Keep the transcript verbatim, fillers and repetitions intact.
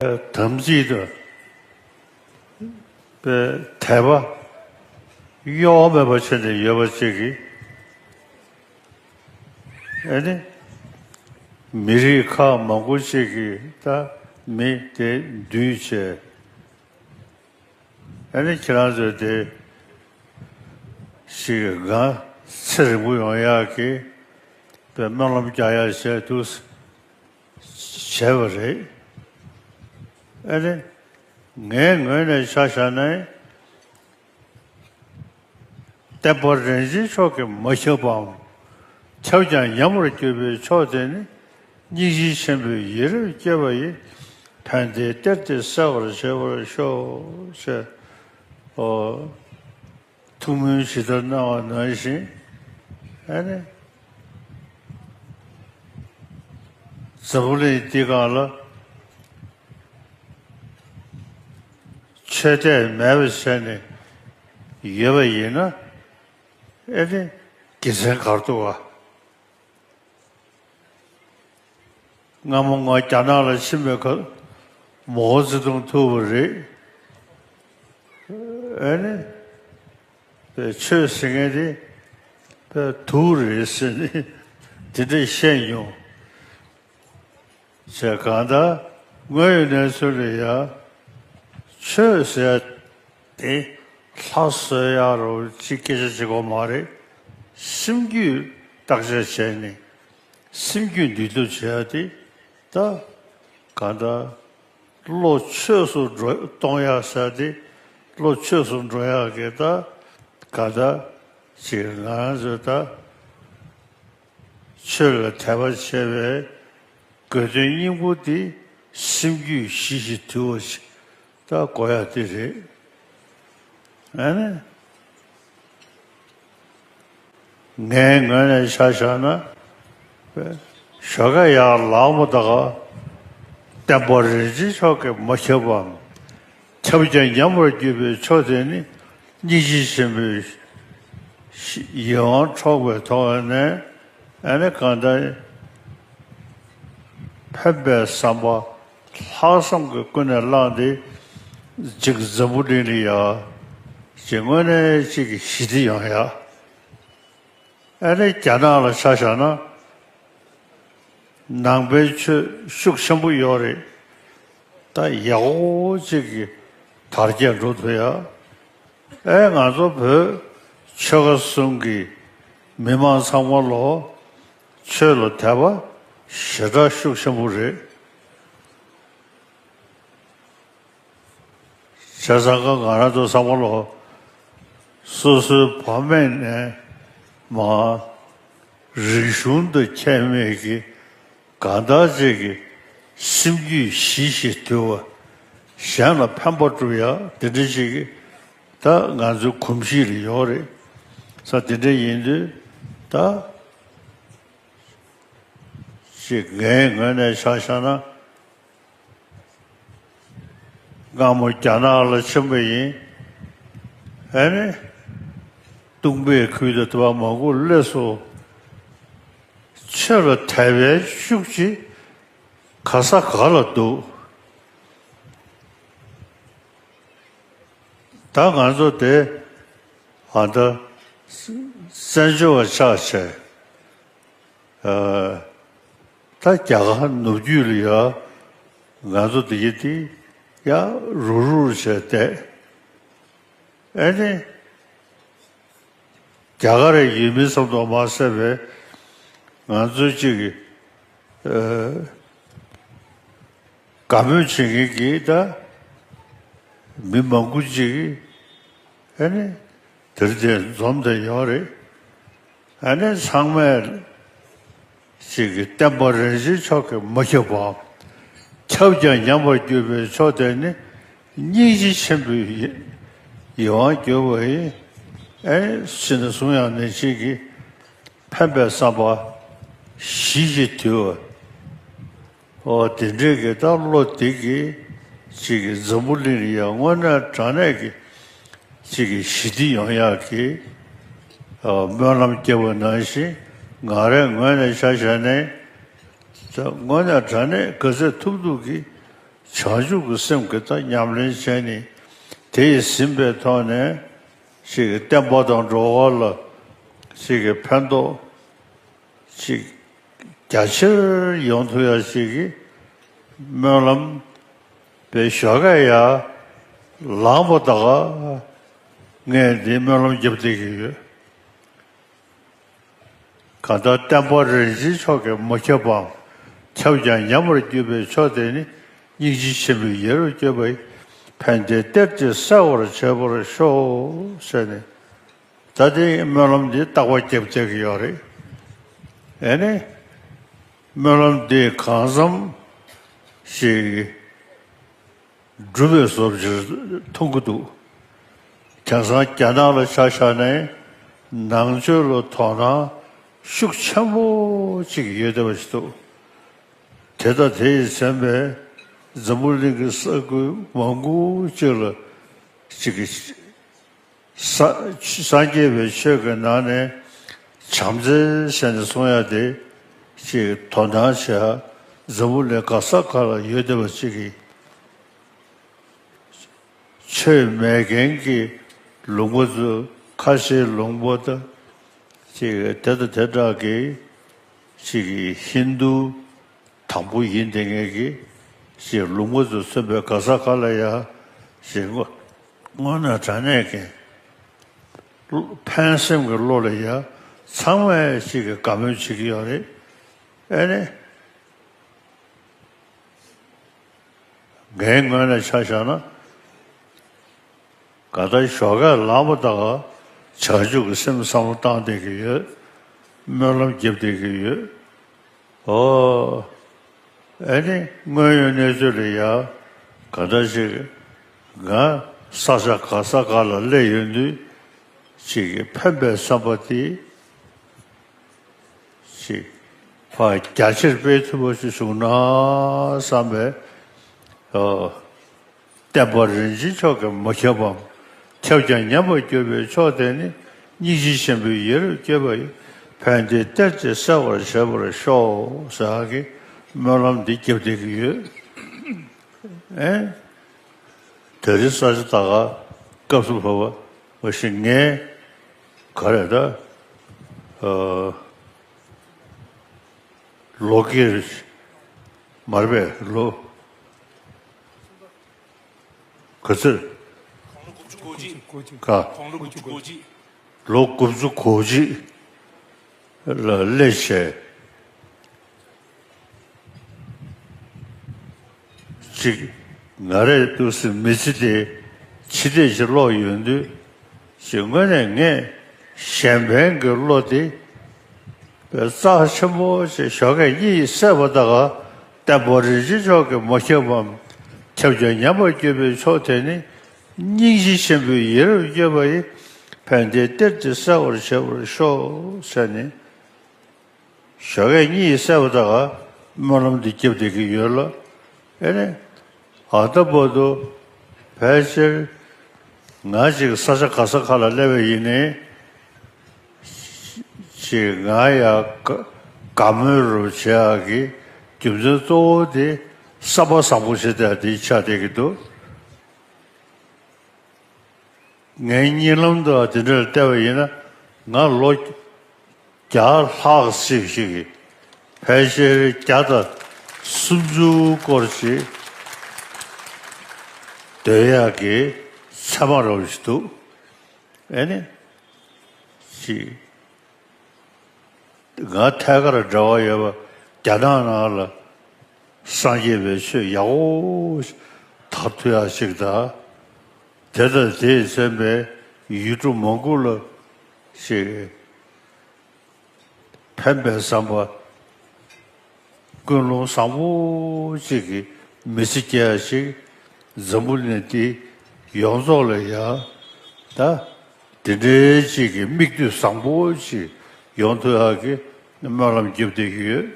དམ་ཚིག་དང་དད་པ་གཡོ་བ་མེད་པ་བྱས་ནས་ཡོད་པ་ཅིག་གིས། ཨ་ནི་མི་རིགས་ཁག་མང་པོ་ཅིག་གིས་ད་མི་དེ་འདུས་བྱས། ཨ་ནི་ཁྱེད་རང་ཚོས་དེ་ཞིག་ང་ཚེ་རིང་པོ་ཡོང་ཡག་གི་དཔེ་སྨོན་ལམ་རྒྱག་ཡག་བྱས་འདུག་བྱས་པ་རེད། ཨ་ནི་ངའི་ངོས་ནས་ཆ་བཞག་ན། བསྟན་པ་རིན་ཆེན་མཆོག་གིས་མ་ཁྱབ་པའམ། ཁྱབ་ཀྱང་ཉམས་པར་གྱུར་པའི་མཆོག་དེ་ནི། སྙིང་རྗེ་ཆེན་པོས་ཡིད་རབ་བསྐྱོད་པ་ཡིས། ཕན་བདེའི་གཏེར་དེ་གསལ་བར་བྱེད་པར་ཤོག་ཅེས། ཨོ། ཐུགས་སྨོན་ཇི་ལྟར་གནང་བ་ནང་བཞིན། ཨ་ནི། འཛམ་བུ་གླིང་འདི་སྒང་ལ། ཆོས་དད་མེད་པ་བྱས་ནས་ཡོད་པ་ཡིན་ན། ཨེ་ནི་དགེ་མཚན་ག་རེ་འདུག་ག། སྔ་མོ་ང་རྒྱ་ནག་ལ་ཕྱིན་པའི་སྐབས་མའོ་ཙེ་ཏུང་ཐུག་པ་རེད། ཨེ་ནི་པའི་ཆོས་ཟེར་མཁན་དེ་པའི་དུག་རེད་ཟེར་ནས་དེ་འདྲས་བཤད་མྱོང་། བྱས་གང་ལྟར་དངོས་ཡོད་གནས་ཚུལ་ལ་ཡ་ཆོས་ཟེར་དེ་ལྷ་གསོལ་ཡག་རོ་ཅིག་སྐད་ཆ་བྱེད་དགོས་མ་རེད། སེམས་རྒྱུད་བརྟག་དཔྱད་བྱས་ནས་སེམས་རྒྱུད་འདུལ་ཐབས་བྱེད་ཡག་དེ་ད་གང་ལྟར་བློ་ཆོས་སུ་འགྲོ་གཏོང་ཡག་ཟེར་དེ་བློ་ཆོས་སུ་འགྲོ་ཡག་གི་ད་གང་ལྟར་ཅིག་ང་རང་ཚོས་ད། ཆོས་ལ་དད་པ་བྱས་པའི་དགོས་དོན་སྙིང་པོ་དེ་སེམས་རྒྱུད་ཞི་ཞིང་དུལ་བ་ཞིག་ད་དགོས་ཡག་དེ་རེད། ཨ་ནི། ངའི་ངོས་ནས་ཆ་བཞག་ན། ཞོགས་ཀ་ཡར་ལངས་པ་དང་། བསྟན་པ་རིན་ཆེན་མཆོག་གིས་མ་ཁྱབ་པའམ། ཁྱབ་ཀྱང་ཉམས་པར་གྱུར་པའི་མཆོག་དེ་ནི། སྙིང་རྗེ་ཆེན་པོས་ཡིད་དབང་འཕྲོག་པའི་ཐོག་ནས་ཨ་ནི་གང་ལྟར་ཕན་པའི་བསམ་པ་ལྷག་བསམ་གྱིས་ཀུན་ནས་བསླངས་ཏེ་ཅིག་འཛམ་བུ་གླིང་ལ་ཡ་ཅིག་དངོས་གནས་ཅིག་གི་ཞི་བདེ་ཡོང་ཡ། ཨ་ནི་རྒྱ་ནག་ལ་ཆ་བཞག་ན། ནང་པའི་ཆོས་ཤུགས་ཆེན་པོ་ཡོད་རེད། ད་ཡག་པོ་ཅིག་གི་དར་རྒྱས་འགྲོ་ཐུབ་ཡ། ཨེ་ང་ཚོ་བོད་ཆོལ་ཁ་གསུམ་གྱི་མི་མང་ཚང་མ་ལོ་ཆོས་ལ་དད་པ་ཞེ་དྲག་ཤུགས་ཆེན་པོ་རེད། བྱས་ཙང་ཀ་ང་རང་ཚོ་ཚང་མ་ལོ་སོ་སོའི་བག་མེད་ནས་མ་རིག་གཞུང་དང་ཁྱད་མེད་ཀྱི་གང་ལྟར་ཅིག་གི་སེམས་རྒྱུད་ཞི་ཞིང་དུལ་བ། གཞན་ལ་ཕན་པ་སྒྲུབ་ཡ་དེ་འདྲ་ཅིག་གི་ད་ང་ཚོའི་གོམས་གཤིས་ལ་ཡོད་རེད། ས་དེ་འདྲ་ཡིན་དུས་ད་ཅིག་ངའི་ངོས་ནས་ཆ་བཞག་ན། སྔ་མོ་རྒྱ་ནག་ལ་ཕྱིན་པ་ཡིན། ཨ་ནི། སྟོང་པའི་ཁུལ་དུ་དུ་བ་མང་པོ་སླེབས་སོང་། ཆོས་ལ་དད་པའི་ཤུགས་ཀྱིས་ག་ས་ག་ལ་འདུག་ད་ང་ཚོ་དེ་ཨ་ད་བཙན་བྱོལ་བ་ཆགས་བྱས། ད་རྒྱ་གར་ནུབ་རྒྱུད་ལ་ཡ་ང་ཚོ་འདི་གི་དེ་ཡ་རུག་རུག་བྱས་བསྡད། ཨེ་ནི་རྒྱ་གར་ཡུལ་མི་ཙམ་དུ་མ་ཟད་པའི་ང་ཚོའི་གཅིག་གི་དགའ་མོས་བྱེད་མཁན་གྱི་ད་མི་མང་པོ་ཅིག་ཨེ་ནི་དེར་དེ་འཛོམས་བསྡད་ཡོད་རེད། ཨ་ནི་ཚང་མས་ཅིག་གི་བསྟན་པ་རིན་ཆེན་མཆོག་གིས་མ་ཁྱབ་པའམ། ཁྱབ་ཀྱང་ཉམས་པར་གྱུར་པའི་མཆོག་དེ་ནི། སྙིང་རྗེ་ཆེན་པོའི་ཡིད་དབང་བསྒྱུར་བ་ཡིས། ཨེ་ཕྱི་ནས་བཟུང་ཡང་ནི་ཅིག་གི་ཕན་པའི་བསམ་པ་ཞི་ཞིང་དུལ་བ། ཨོ་དེ་འདྲའི་གི་ད་བློ་དེ་གིས་ཅིག་གི་འཛམ་བུ་གླིང་ལ་ཡང་དངོས་གནས་དྲང་གནས་ཀྱི་ཅིག་གི་ཞི་བདེ་ཡོང་ཡག་གི་ཨོ་སྨོན་ལམ་བརྒྱབ་པ་ནང་བཞིན་ང་རའི་ངོས་ནས་ཆ་བཞག་ནས་ད་དངོས་གནས་དྲང་གནས་ག་ཚོད་ཐུབ་ཐུབ་ཀྱི་ བྱང་ཆུབ་ཀྱི་སེམས་ཀྱི་ད་ཉམས་ལེན་བྱས་ནས་དེ་ཡིས་ཟིན་པའི་ཐོག་ནས་ཅིག་གི་བསྟན་པ་དང་འགྲོ་བ་ལ་ཅིག་གི་ཕན་ཐོགས་ཅིག་རྒྱ་ཆེར་ཡོང་ཐུབ་ཡ་ཅིག་གི་སྨོན་ལམ་པའི་ཞོགས་ཀས་ཡར་ལངས་པ་ད་ག་ངས་འདི་སྨོན་ལམ་རྒྱབ་བསྡད་ཀྱི་ཡོད། གང་ལྟར་བསྟན་པ་རིན་ཆེན་མཆོག་གིས་མ་ཁྱབ་པའམ། ཁྱབ་ཀྱང་ཉམས་པར་གྱུར་པའི་མཆོག་དེ་ནི། སྙིང་རྗེ་ཆེན་པོའི་ཡིད་རབ་བསྐྱོད་པ་ཡིས། ཕན་བདེའི་གཏེར་དེ་གསལ་བར་བྱེད་པར་ཤོག་ཟེར་ནས། ད་དེ་སྨོན་ལམ་འདི་རྟག་པར་རྒྱབ་བསྡད་ཀྱི་ཡོད་རེད། ཨེ་ནི། སྨོན་ལམ་འདི་གང་འཚམ་ཞིག་སྒྲུབ་པའི་བཟོ་ཅིག་མཐོང་གི་འདུག་དེང་སང་རྒྱ་ནག་ལ་ཆ་བཞག་ནས་ནང་ཆོས་ལ་དོ་སྣང་ཤུགས་ཆེན་པོ་ཅིག་ཡོད་བསྡད་པ་ཞིག་འདུག་དེ་དང་དེ་ཡིས་མཚོན་པའི་འཛམ་བུ་གླིང་གི་ས་ཁུལ་མང་པོ་ཅིག་ལ་ཅིག་གི་ས་སངས་རྒྱས་པའི་ཆོས་ཀྱི་ནང་ནས་བྱམས་བརྩེ་ཟེར་ནས་གསུང་ཡ་དེ་ཅིག་དོ་སྣང་བྱེད་ཡ་འཛམ་བུ་གླིང་ག་ས་ག་ལ་ཡོད་བསྡད་པ་ཅིག་གི་ཆོས་མེད་མཁན་གྱི་ལུང་པ་ཚོ་ཁ་ཆེའི་ལུང་པ་དང་ཅིག་དེ་དང་དེ་འདྲ་གི་ཅིག་གི་ཧིན་དུ་དང་པོ་ཡིན་བསྡད་མཁན་གྱི་ཅིག་ལུང་པ་ཚོ་མཚོན་པའི་ག་ས་ག་ལ་ཡ་ཅིག་དངོས་དངོས་གནས་དྲང་གནས་ཀྱི་ཕན་སེམས་ཀྱི་བློ་ལ་ཡ་ཚང་མས་ཅིག་གི་དགའ་མོས་བྱེད་ཀྱི་ཡོད་རེད། ཨེ་ནི། ངའི་ངོས་ནས་ཆ་བཞག་ན། ག་ད་ཞོགས་ཀས་ལངས་པ་དང་བྱང་ཆུབ་ཀྱི་སེམས་བསམ་བློ་བཏང་བསྡད་ཀྱི་ཡོད། སྨོན་ལམ་རྒྱབ་བསྡད་ཀྱི་ཡོད། ཨོ། ཨེ་ནི་དངོས་ཡོད་གནས་ཚུལ་ལ་ཡ་ག་འདྲ་ཞིག་ང་ས་ཆ་ག་ས་ག་ལ་སླེབས་ཡོང་དུས་ཅིག་གི་ཕན་པའི་བསམ་པ་དེ་ཅིག་ཕར་རྒྱ་ཆེར་སྤེལ་ཐུབ་པ་ཞིག་བྱུང་ན་བསམ་པའི་ཨོ། བསྟན་པ་རིན་ཆེན་མཆོག་གིས་མ་ཁྱབ་པའམ། ཁྱབ་ཀྱང་ཉམས་པར་གྱུར་པའི་མཆོག་དེ་ནི། སྙིང་རྗེ་ཆེན་པོའི་ཡིད་རབ་བསྐྱོད་པ་ཡིས། ཕན་བདེའི་གཏེར་དེ་གསལ་བར་བྱེད་པར་ཤོག་ཟེར་གྱི་སྨོན་ལམ་འདི་རྒྱབ་བསྡད་ཀྱི་ཡོད། ཨེ། དེ་རིང་ས་ཆ་ད་ག་སྐབས་སུ་བབ་པ་མ་གཞི་ངས་ག་རེ་ད། ཨ། ལོ་སྐྱེས་མ་རེད་པས། ལོ་ག་ཚོད། ག་ལོ་དགུ་བཅུ་གོ་གཅིག་ལ་སླེབས་བྱས། ཅིག་ང་རའི་འདུག་སེ་མི་ཚེ་དེ་ཕྱི་བལྟས་ཤིག་ཀློག་ཡོང་དུས། ཅིག་དངོས་གནས་ངས་གཞན་ཕན་གྱི་བློ་དེ་རྩ་ཆེན་པོ་ཞིག་ཞོགས་ཀས་གཉིད་སད་པ་ད་ག་བསྟན་པ་རིན་ཆེན་མཆོག་གིས་མ་ཁྱབ་པའམ། ཁྱབ་ཀྱང་ཉམས་པར་གྱུར་པའི་མཆོག་དེ་ནི། སྙིང་རྗེ་ཆེན་པོའི་ཡིད་རབ་བསྐྱོད་པ་ཡིས། ཕན་བདེའི་གཏེར་དེ་གསལ་བར་བྱེད་པར་ཤོག་ཟེར་ནས། ཞོགས་ཀས་གཉིད་སད་པ་ད་ག་སྨོན་ལམ་འདི་རྒྱབ་བསྡད་ཀྱི་ཡོད་ལ། ཨེ་ནས། ཨ་ད་བར་དུ་ཕལ་ཆེར་ང་ཅིག་ས་ཆ་ག་ས་ག་ལ་སླེབས་པ་ཡིན་ནའི། ཅིག་ང་ཡ་དགའ་དགའ་མོས་རུ་བྱེད་ཡག་གི་རྒྱུ་མཚན་གཙོ་བོ་དེ་བསམ་པ་བཟང་པོ་བྱེད་ཡག་དེ་ཆགས་བསྡད་ཀྱི་འདུག་ངའི་གཉིད་ལམ་དུ་དེ་འདྲར་བལྟས་པ་ཡིན་ན། ང་ལོ་བརྒྱ་ལྷག་ཙམ་ཞིག་གི་ཕལ་ཆེར་བརྒྱ་དང་སུམ་ཅུ་སྐོར་ཞིག་སྡོད་ཡག་གི་མཚན་མ་རོབ་ཞིག་འདུག་ཨེ་ནི། ཅིག་ང་ཐད་ཀར་འབྲེལ་བ་ཡོད་པ་རྒྱ་ནག་ནང་ལ་སངས་རྒྱས་པའི་ཆོས་ཡག་པོ་དར་ཐུབ་ཡག་ཅིག་དང་། དེ་དང་དེས་མཚོན་པའི་ཡུལ་གྲུ་མང་པོ་ལ་ཅིག་ཕན་པའི་བསམ་པ། ཀུན་སློང་བཟང་པོ་ཅིག་གི་མི་ཚེ་སྐྱེལ་ཡག་ཅིག་འཛམ་བུ་གླིང་འདི་ཡོངས་རྫོགས་ལ་ཡང་ད་དེ་འདྲའི་ཅིག་གི་མིག་ལྟོས་བཟང་པོ་ཅིག་ཡོང་ཐུབ་ཡག་གི་སྨོན་ལམ་རྒྱབ་བསྡད་ཀྱི་ཡོད།